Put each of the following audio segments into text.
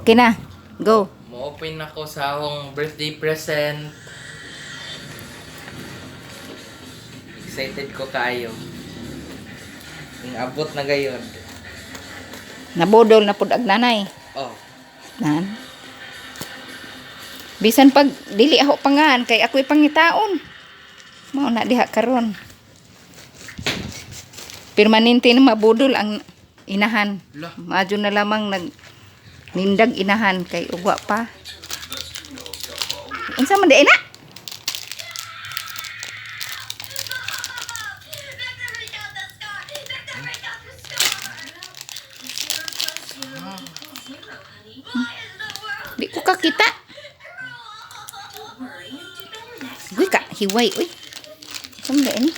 Okay na. Go. Mo-open ako sa akong birthday present. Excited ko kaayo. Ang abot na gayon. Nabudol na pud ag nanay. Oh, Nan. Bisan pag dili ako pangan kay ako'y pangitaon. Mao na diha karon. Permanente na mabudol ang inahan. Lah. Maadyo na lamang nag nindag inahan kay ugwa pa. Unsa man di na? Di ko kakita. Uy ka, hiway uy. Unsa man di ni?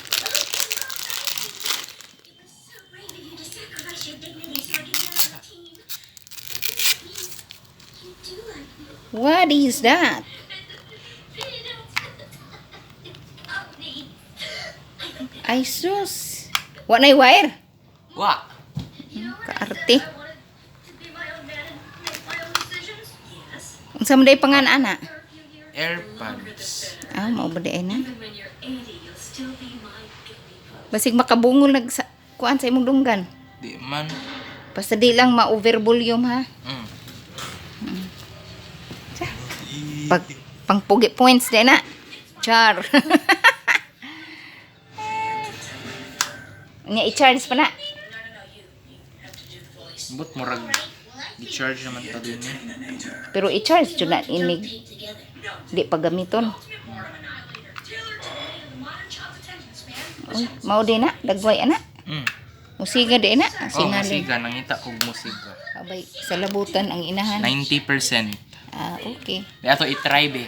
What is that? Ay sus. Wa nay wire. Wa. Kaarte. Unsa man day pangan ana? AirPods. Ah, mao ba di na? Basig makabungol nag sa, kuan sa imong dunggan. Di man. Basta di lang ma-over volume ha. Pag pangpugi points di na. Char. Nya i-charge pa na. But murag di-charge naman ta din eh. Pero i-charge jud na inig di pa gamiton. Uy, mao di na, dagway ana. Musiga di na, Oh, sinalin. musiga. Nangita kog musiga. Abay, sa labutan ang inahan. 90%. Ah, okay. Di ato i-try be.